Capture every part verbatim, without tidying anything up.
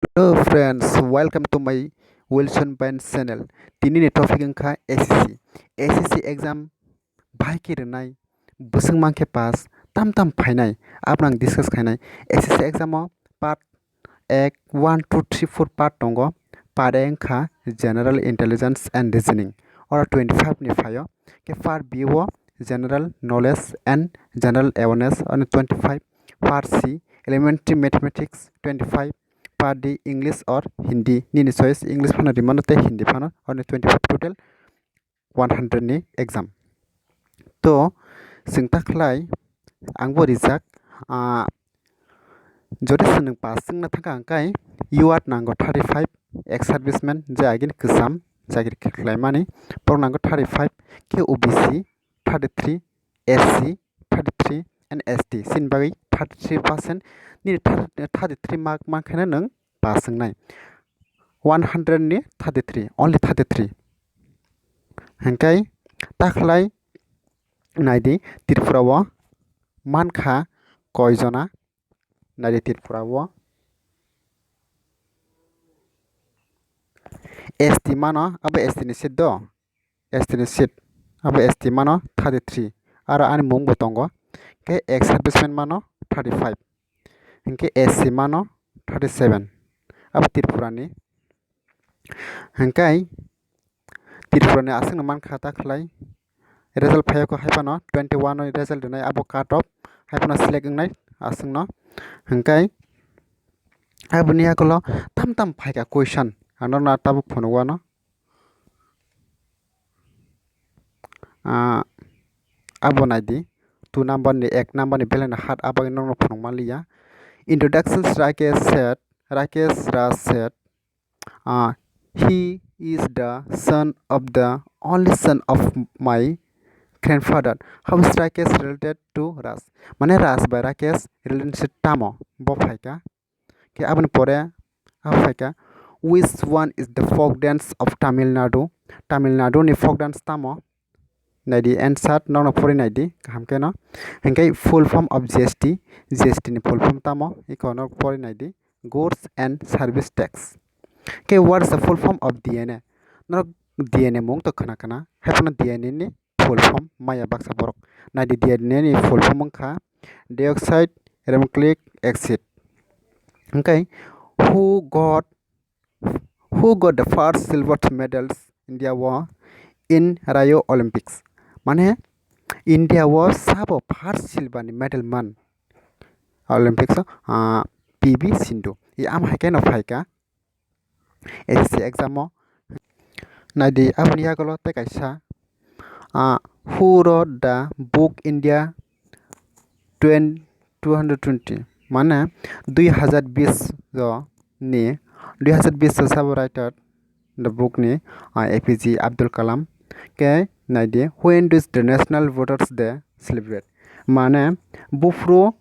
Hello friends, welcome to my Wilson Band channel. Tini ni topic wngkha S S C. S S C exam bahai khe rwnai, bwswk mankhe pass, tam tam phainai, abono ang discuss khainai. S S C exam o part ek, one, two, three, four part tongo. Part ek wngkha General Intelligence and Reasoning, oro twenty five ni phaio. Khe part B o General Knowledge and General Awareness, oro twenty five. Part C Elementary Mathematics, twenty five. Part D English or Hindi, nini choice, English phano rimano tei Hindi phano, oro twenty five, total one hundred ni exam. To chwng ta khlai, angbo rijak, ah, jodi chwng pass wngna thangkha hwnkhe, U R nango thirty five, ex serviceman je agini kwcham chakri khlaimani, borok nango thirty five, khe O B C thirty three, S C thirty three and S T, chini bagwi thirty three percent, nini thirty three mark mankhe nwng pass wngnai. One hundred ni thirty three, only thirty three. Hwnkhe ta khlai naidi, Tripura o mankha koi jona? Naidi, Tripura o S T mano, abo S T ni seat do, S T ni seat, abo S T mano thirty three, aro ani mung bo tongo, khe ex serviceman mano thirty five, hwnkhe S C mano thirty seven, abo Tripura ni. Hwnkhe Tripura ni aswkno mankha ta khlai, result phaiya kho, hai phano twenty one o result rwnai, abo cut off, hai phano select wngnai aswkno. Hwnkhe aboni yagulo tam tam phaikha question, ang norokno tabuk phunuk wano. Ah, abo naidi, two number ni, ek number ni belai no hard, abo nokno phunuk manliya. Introduction, Rakesh said, Rakesh Raj said, ah, he is the son of the only son of my grandfather. How is Rakesh related to Raj? Mane Raj bai Rakesh relationship tamo? Bo phaikha. Khe aboni pore abo phaikha, which one is the folk dance of Tamil Nadu? Tamil Nadu ni folk dance tamo? Naidi answer, nokno pori naidi kaham kheno. Hwnkhe full form of G S T, G S T ni full form tamo? Iko nok pori naidi, goods and service tax. Khe what is the full form of D N A? Norok D N A mung to khna khna, hai phano D N A ni full form maya baksa borok. Naidi, D N A ni full form wngkha deoxyribonucleic acid. Hwnkhe who got, who got the first silver medals India o in Rio Olympics? Mane India o sabo first silver ni medal man Olympics o, ah, P V Sindhu. I am hai kheno phaikha S S C exam o. Naidi, aboni yagulo tei kaisa, ah, who wrote the book India twenty, two hundred twenty? Mane dui hazar bis o ni, dui hazar bis o sabo writer the book ni, ah, A P J Abdul Kalam. Khe naidi, when does the National Voters Day celebrate? Mane buphuru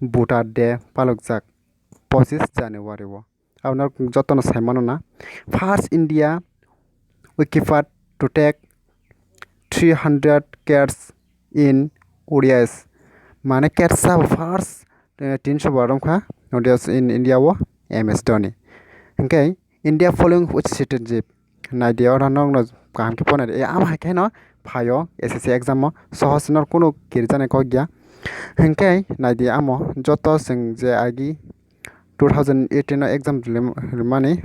Voter Day palokjak pochis January o. Abono jotono sai mano na. First India wicket to take three hundred catches in O D Is. Mane catch sabo first, eh, tinso bar wngkha O D Is in India o M S Dhoni. Hwnkhe India following which citizenship? Naidi, oro nokno kaham khe pona di. Eh, amo hai kheno phaio S S C exam o, sohos no kunu kirijani kok ya. Hwnkhe naidi, amo joto chwng je agi two thousand eighteen o exam rwmani,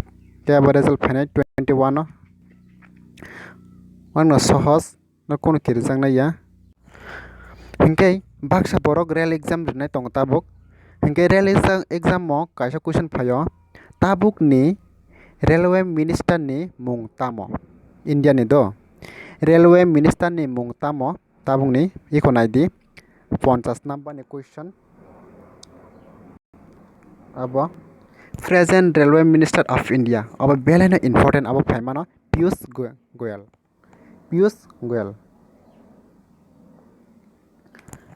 tei abo result phainai twenty one o. Ang no sohos no kunu kirijak nai ya. Hwnkhe baksa borok rail exam rwnai tongo tabuk. Hwnkhe rail exam, exam o kaisa question phaio, tabuk ni railway minister ni mung tamo? India ni do. Railway minister ni mung tamo? Tabuk ni iko nai di, ponchas number ni question. Abo present railway minister of India, abo belai no important, abo phai mano Piyush Go-, Goyal. Piyush Goyal.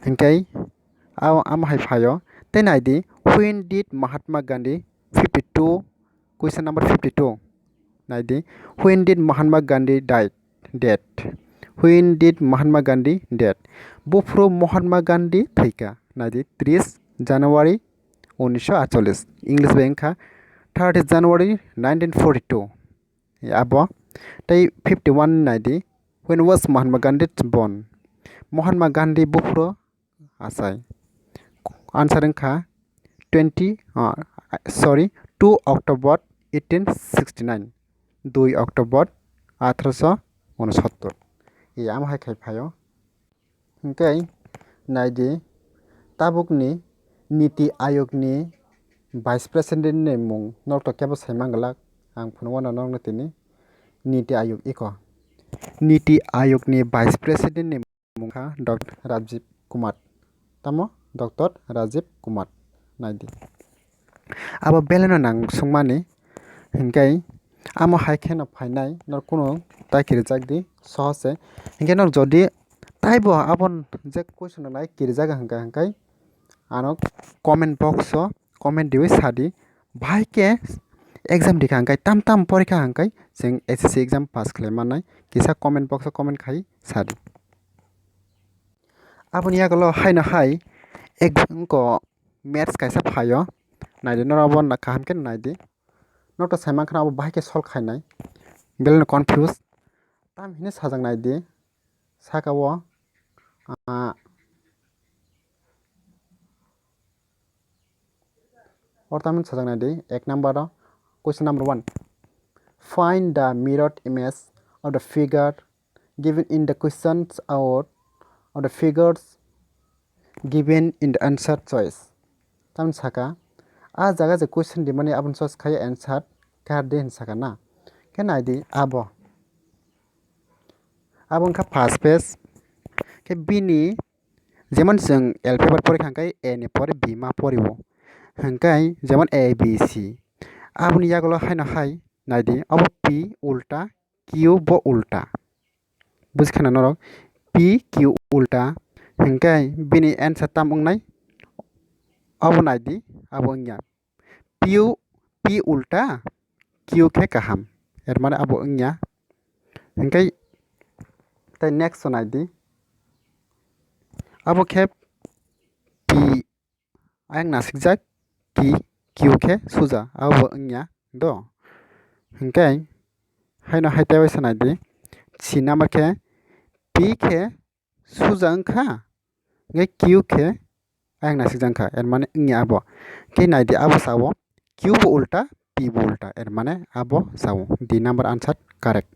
Hwnkhe abo, amo hai phaio. Tei nai di, when did Mahatma Gandhi, fifty two, question number fifty two. Nai di, when did Mahatma Gandhi died? Dead. When did Mahatma Gandhi dead? Buphuru Mahatma Gandhi thwikha. Nai di, tris January unisho atchollis. English bai wngkha thirty January nineteen forty-two. Abo tei fifty-one nai di, when was Mahatma Gandhi born? Mahatma Gandhi buphuru achai. Answer wngkha twenty, ah, sorry, two October eighteen sixty-nine, dui October athroso unosottor. Iya, amo hai khai phaio. Hingke nai di, tabukni Niti Ayogni Vice President ni mung norok to kebo sai manglak, ang phunukgo no norokno tini Niti Ayog iko. Niti Ayogni Vice President ni mung kha Doctor Rajiv Kumar. Tamo Doctor Rajiv Kumar. Nai di. Abo belai no nang sungmani, hingke amo hai kheno phainai, nor kunu tai kirijak di, sohose. Hingke nor jodi taibo abo je question nai kirijak hingka hingkai ano comment box o comment diwi sadi, bahai ke exam dikha hingkai tam tam porikha hingkai chwng S S C exam pass khlai mannai, kisa comment box o comment khai sadi. Aboni yagulo haino hai ek-, wngkha maths kaisa phaio, naidi norok abo kaham khe naidi. Norok to sai mankha abo bahai khe solve khainai, belai no confuse. Tam hino sajak naidi, saka o, ah, o tam hino sajak naidi, ek number o, question number one, find the mirror image of the figure given in the questions out of the figures given in the answer choice. Tamni saka, a jaga je question rimani aboni choice khai answer kar de hin saka na. Khe nai di abo. Abo wngkha first page. Khe bini jemon chwng alphabet pori kha hwnkhe A ni pore B ma pori o. Hwnkhe jemon A B C. Aboni yagulo haino hai nai di, abo P ulta Q bo ulta. Buji khana norok, P Q ulta, hingke bini answer tam wngnai? Abo nai di, abo wngya. P, P ulta, Q khe kaham. Er mane abo wngya. Hingke tei next o nai di. Abo khe P ayang nasikjak, Q, Q khe suja, abo wngya do. Hingke haino hai tei waisa nai di, C number khe P khe suja wngkha, hingke Q khe ayang nasikjak wngkha, er mane wngya abo. Hingke nai di abo sao, Q bo ulta, P bo ulta, er mane abo sao. D number answer correct.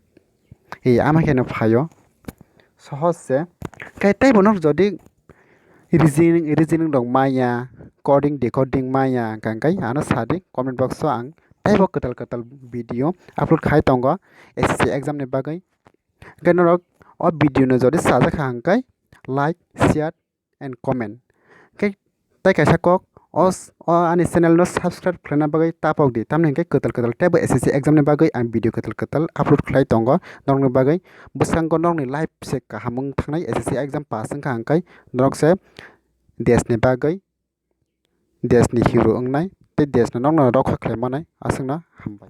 E, ama kheno phaio. Sohoj se. Khe teibo no jodi reasoning, reasoning rok maya, coding, decoding maya, hingka hingkai ano sadi comment box o ang teibo kwtal kwtal video upload khai tongo S S C exam ni bagwi. Hingke norok o video no jodi sajak kha hingkai like, share, and comment. Khe tei kaisa kok, o s-, o ani channel no subscribe khlaina bagwi tapok di, tamni hwnkhe kwtal kwtal teibo S S C exam ni bagwi ang video kwtal kwtal upload khlai tongo norokni bagwi. Bwskango norokni life se kaham wng thangnai, S S C exam pass wngkha hwnkhe norok se desh ni bagwi, desh ni hero wngnai tei desh no norokno rokha khlai manai. Aswkno hambai.